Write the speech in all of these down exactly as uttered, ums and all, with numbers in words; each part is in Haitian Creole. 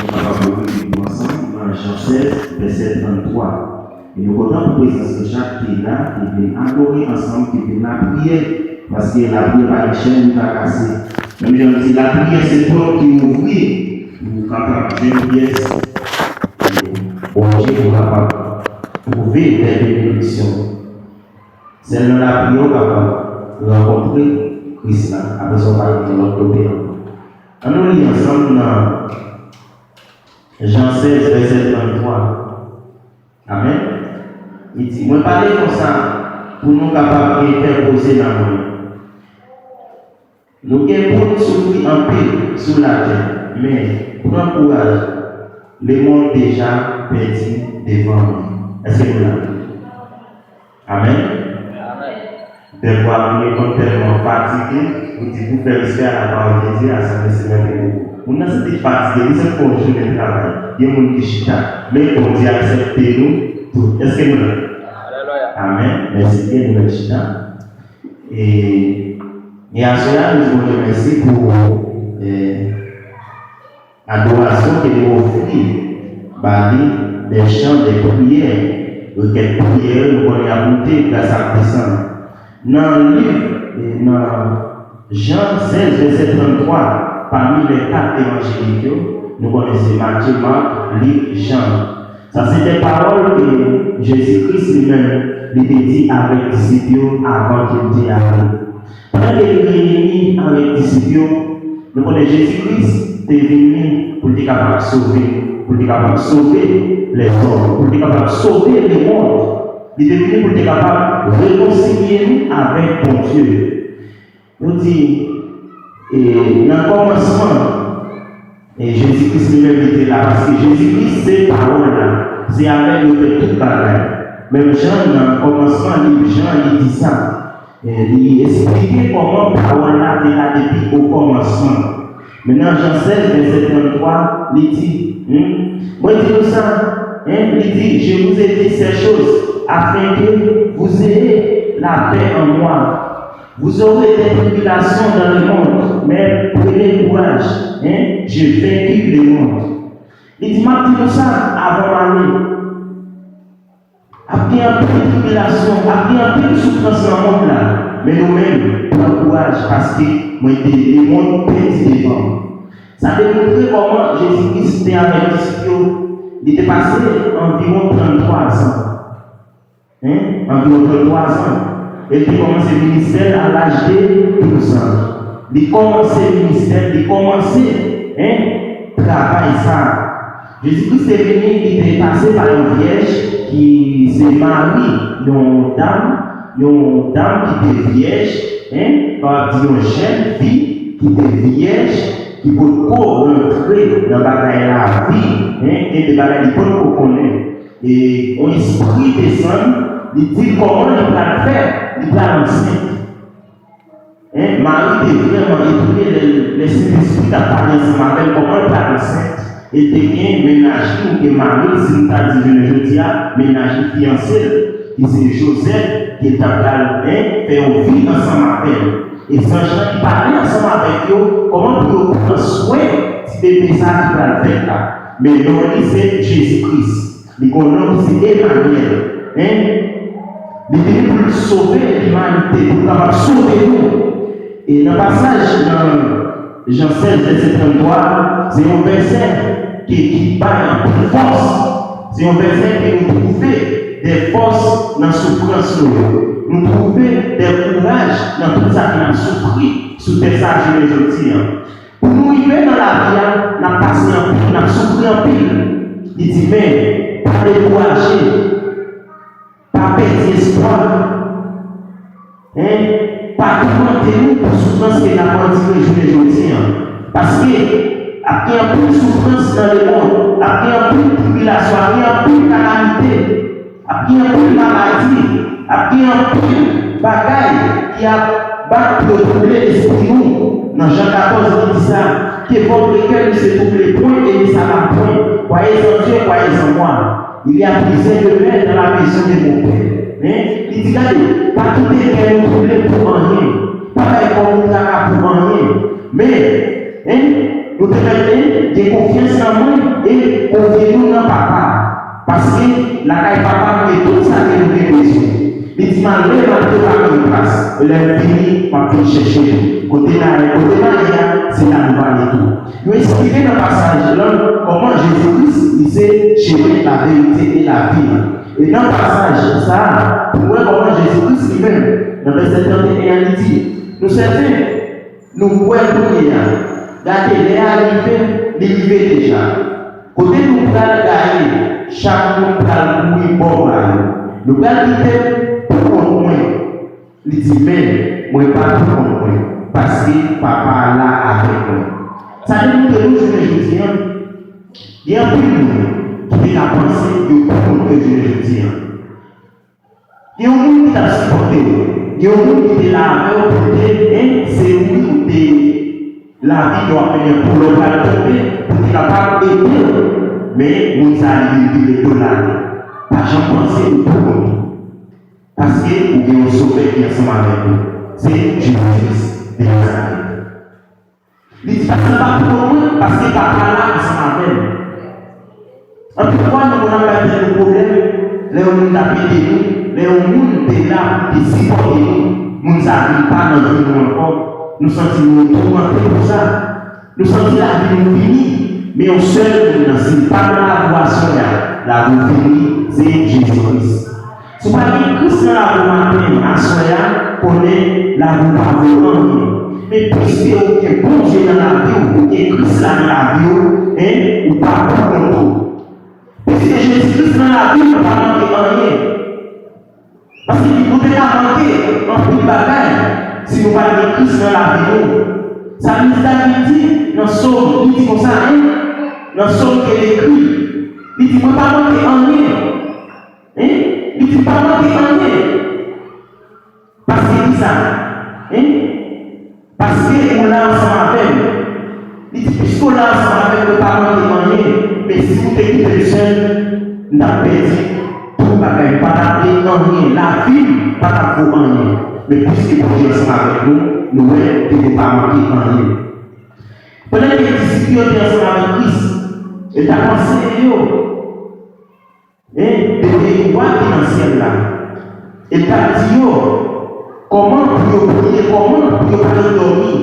Nou kapab ouvri Bib nou ansanm nan Jan sèz, vèsè tranntwa. E nou kontan pou prezans nou chak te la, te vin adore ansanm, te vin lapriyè, paske lapriyè pa gen chèn, li pa kase. Menm jan nou di, lapriyè se pòt ki ouvri pou w kapab jwenn pyès Bondye, pou w kapab twouve lè benediksyon. Sèl nan lapriyè w kapab rankontre Kris la, apre sa w pa gen lòt kote ankò. Ann nou li ansanm nan Jan sèz, vèsè tranntwa. Amèn. Li di, mwen pale konsa pou nou kapab gen kè poze nan mwen. Nou gen pou n soufri anpil sou latè, men pran kouraj, lemonn deja pèdi devan mwen. Èske nou la? Amèn. Dèfwa, moun yo konn tèlman fatige, ou di pou fè respè a la parole de Dieu, a sa mesye mèt ou. Moun nan santi fatige, li santi fè yon jounen travay. Gen moun ki chita. Men Bondye aksepte nou tout. Èske nou la? Amèn. Mèsi Byen, nou mèt chita. E, e aswè a, nou di Bondye mèsi pou, e, adorasyon ke nou ofri ba li, de chan, de priyè, rekèt priyè, nou konnen y ap moute, gras ap desann. Nan liv, e, nan Jan sèz, vèsè tranntwa, pami lè kat evanjelik yo, nou konnen se Matye, Mak, Lik, Jan. Sa se de pawòl ke Jezi Kris li menm, li te di avèk disip yo avan ke l te ale. Pandan ke li reyini avèk disip yo, nou konnen Jezi Kris te vini pou l te kapab sove, pou l te kapab sove lèzòm, pou l te kapab sove lemonn. Li te vini pou l te kapab rekonsilye nou avèk Bondye. Nou di, e, nan kòmansman, e, Jezi Kris li menm li te la, paske Jezi Kris se pawòl la, se avè l yo fè tout bagay. Menm jan nan kòmansman, liv Jan, li di sa. E, li esplike kòman pawòl la te la depi okòmansman. Men nan Jan sèz, vèsè tranntwa, li di, hmm, mwen di nou sa, hein, li di, je vous ai dit ces choses afin que vous ayez la paix en moi. Vous aurez des tribulations dans le monde, mais prenez courage, hein, j'ai vaincu le monde. Li di, m ap di nou sa avan m ale. Ap gen anpil tribilasyon, ap gen anpil soufrans nan mond la. Men nou menm, pran kouraj, paske mwen te, lemonn pèdi devan m. Sa te montre kòman Jezi Kris te avèk disip yo. Li te pase anviwon tranntwa zan. Hein? Anviwon tranntwa zan. E li te kòmanse ministè l a laj de douz an. Li kòmanse ministè l, li kòmanse, hein, travay sa a. Jezi Kris te vini, li te pase pa yon vyèj ki se Mari, yon dam, yon dam ki te vyèj, hein, nou kapab di yon jèn fi ki te vyèj, ki potko rantre nan bagay lavi, hein, gen de bagay li potko konnen. E yon espri desann, li di l kòman li pral fè, li pral ansent. Hein, Mari te vrèman etone lè, lè Sentespri t ap pale ansanm avè l, kòman l pral ansent. E te gen mennaj li, oubyen mari l, si nou ta di jounen jodi a, mennaj li, fiyanse l, ki se Jozèf, ke l ta pral, hein, fè yon vi ansanm avè l. E zanj lan ki pale ansanm avèk yo, kòman pou yo pran swen ti bebe sa a ki pral fèt la. Men non li se Jezi Kris. Li gen yon non ki se Emanyèl. Hein? Li vini pou l sove limanite, pou l kapab sove nou. E nan pasaj nan Jan sèz, vèsè tranntwa, se yon vèsè ki, ki bay anpil fòs. Se yon vèsè ke nou twouve de fòs nan soufrans nou yo. Nou twouve de kouraj nan tout sa ke n ap soufri sou tè sa a jounen jodi a. Pou nou rive nan lavi a, n ap pase anpil, n ap soufri anpil. Li di, men, pa dekouraje, pa pèdi espwa. Hein? Pa toumante nou pou soufrans ke n ap andire jounen jodi a. Paske ap gen anpil soufrans nan lemonn, ap gen anpil tribilasyon, ap gen anpil kalamite. Ap gen anpil maladi, ap gen anpil bagay ki ap bat pou yo twouble lespri nou. Nan Jan katòz, li di sa, que votre cœur ne se trouble point et ne s'alarme point. Croyez en Dieu, croyez en moi. Il y a plusieurs demeures dans la maison de mon Père. Hein? Li di, gade, pa kite kè nou twouble pou anyen. Pa bay kò nou traka pou anyen. Men, hein, Ou te mèt gen konfyans nan mwen e konfye nou nan Papa a. Paske lakay Papa m gen tout sa ke nou gen bezwen. Li di, malgre Matye pa gen plas, lè m vini, m ap vin chèche nou. Kote m a, kote m a ye a, se la nou va ye tou. Yo eksplike nan pasaj lan kòman Jezi Kris, li se chemen, laverite e lavi a. E nan pasaj sa a, pou wè kòman Jezi Kris li menm, nan vèsè trannteyen an, li di, nou sèten, nou kwè kounye a. Gade, lè a rive, li rive deja. Kote nou pral gaye, chak moun pral kouri bò pa yo. Nou pral kite m pou kont mwen. Li di, men, mwen pa pou kont mwen, paske Papa a la avèk mwen. Sa demontre nou jounen jodi a, gen anpil moun ki te ka panse yo pou kont yo jounen jodi a. Gen yon moun ki t ap sipòte w. Gen yon moun ki te la avè w pou te, en, se ou, ou te lavi ke w ap mennen pou lè w pral tonbe, pou te kapab ede w. Men, moun sa a li vire do l atè. Pa janm panse ou pou kont ou. Paske ou gen yon Sovè ki ansanm avèk ou. Se Jezi Kris de Nazarèt. Li di, paske m pa pou kont mwen, paske Papa la ansanm avè m. Anpil fwa, nou konn ap bay tèt nou pwoblèm, lè yon moun t ap ede nou, lè yon moun te la pou te sipòte nou, moun sa a vin pa nan vi nou ankò, nou santi nou toumante pou sa. Nou santi lavi nou fini, men yon sèl moun nan, si l pa nan lavi w aswè a, lavi w fini, se Jezi Kris. Si w pa gen Kris nan lavi w maten an, aswè a, konnen lavi w pa vo anyen. Men piske ou gen Bondye nan lavi w, ou gen Kris la nan lavi w, en, ou pa pou kont ou. Piske Jezi Kris nan lavi w, ou pa manke anyen. Paske nou te ka manke anpil bagay si nou pa t gen Kris nan lavi nou. Salmis David di nan Sòm, li di konsa, en, nan Sòm ke l ekri, li di, mwen pa manke anyen. En? Li di, m pa manke anyen. Paske kisa? En? Paske ou la ansanm avè m. Li di, piske w la ansanm avè m, ou pa manke anyen. Men si ou te kite m sèl, m t ap pèdi tout bagay. M pa t ap gen anyen. Lavi m pa t ap vo anyen. Men piske Bondye ansanm avèk nou, nou wè ke nou pa manke anyen. Pandan ke disip yo te ansanm avèk Kris, e l t ap anseye yo, e, de peyi wa ki nan syèl la. E l t ap di yo kòman pou yo priye, kòman pou yo pa ret dòmi.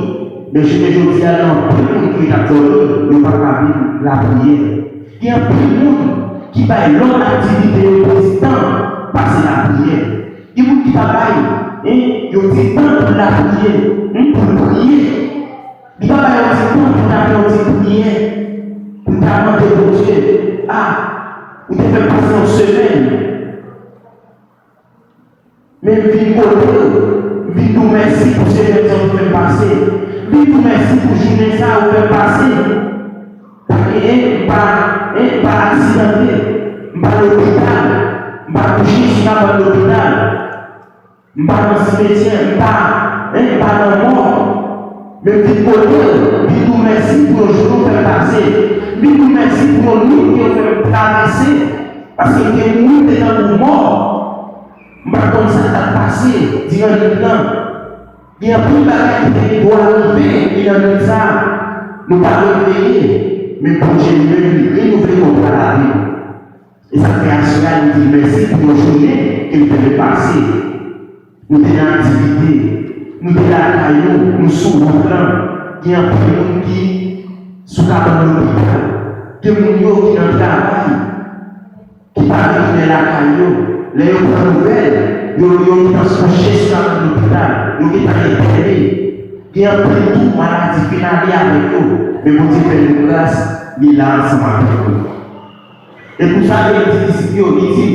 Men jounen jodi a, gen anpil moun ki ret ap dòmi, yo pa ka viv lapriyè. Gen anpil moun ki bay lòt aktivite yo plis tan pase lapriyè. Gen moun ki pa bay, en, yo ti tan pou lapriyè, en, pou l priye. Li pa bay yon ti tan pou ta fè yon ti priyè, pou ta mande Bondye, a, ou te fè m pase yon semèn, men m vin kote w, m vin di w mèsi pou semèn sa ou te fè m pase, m vin di w mèsi pou jounen sa ou fè m pase. Pa genyen, m pa, en, m pa aksidante, m pa lopital, m pa kouche sou kabann lopital. M pa nan simetyè, m pa, en, m pa nan mò. Men m vin kote w, m vin di w mèsi pou yon jounen w fè m pase. M vin di w mèsi pou yon nwit ke w fè m travèse. Paske m te mouri, m te tankou mò. M pa t konn sa k t ap pase diran nwit lan. Gen anpil bagay ki te gen dwa rive, e nan nwit sa a, nou pa reveye. Men Bondye li menm, li renouvle kontra lavi nou. E sa fè aswè a, nou di l mèsi pou yon jounen ke l fè nou pase. Nou te nan aktivite, nou te lakay nou, nou sou wout lan. Gen anpil moun ki sou kabann lopital. Gen moun yo ki nan travay, ki pa retounen lakay yo. Lè yo pran nouvèl, yo, yo gentan kouche sou kabann lopital, yo gentan entène. Gen anpil tou maladi fin ale avèk yo, men Bondye fè nou gras, li la ansanm avèk nou. E pou sa, li di disip yo, li di,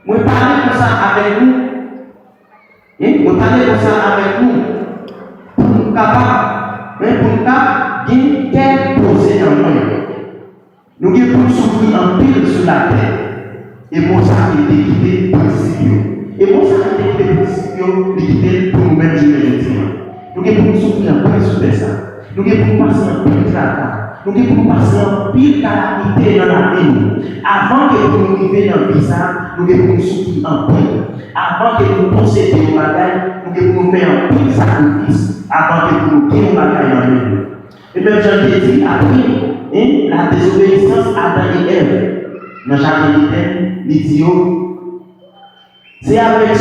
mwen pale konsa avèk nou, en, mwen pale konsa avèk nou, pou nou kapab, en, pou nou ka gen kè poze nan mwen. Nou gen pou n soufri anpil sou latè. E mo sa a ki te kite pou disip yo. E mo sa a ki te kite pou disip yo, li kite l pou nou menm jounen jodi a. Nou gen pou n soufri anpil sou tè sa a. Nou gen pou n pase anpil traka. Nou gen pou n pase anpil kalamite nan lavi nou. Avan ke pou nou rive nan vi sa a, nou gen pou n soufri anpil. Avan ke pou n posede yon bagay, nou gen pou nou fè anpil sakrifis. Avan ke pou nou gen yon bagay nan men nou. E menm jan l te di apre, hein, la désobéissance Adan e Èv, nan jaden Edenn, li di yo, se avèk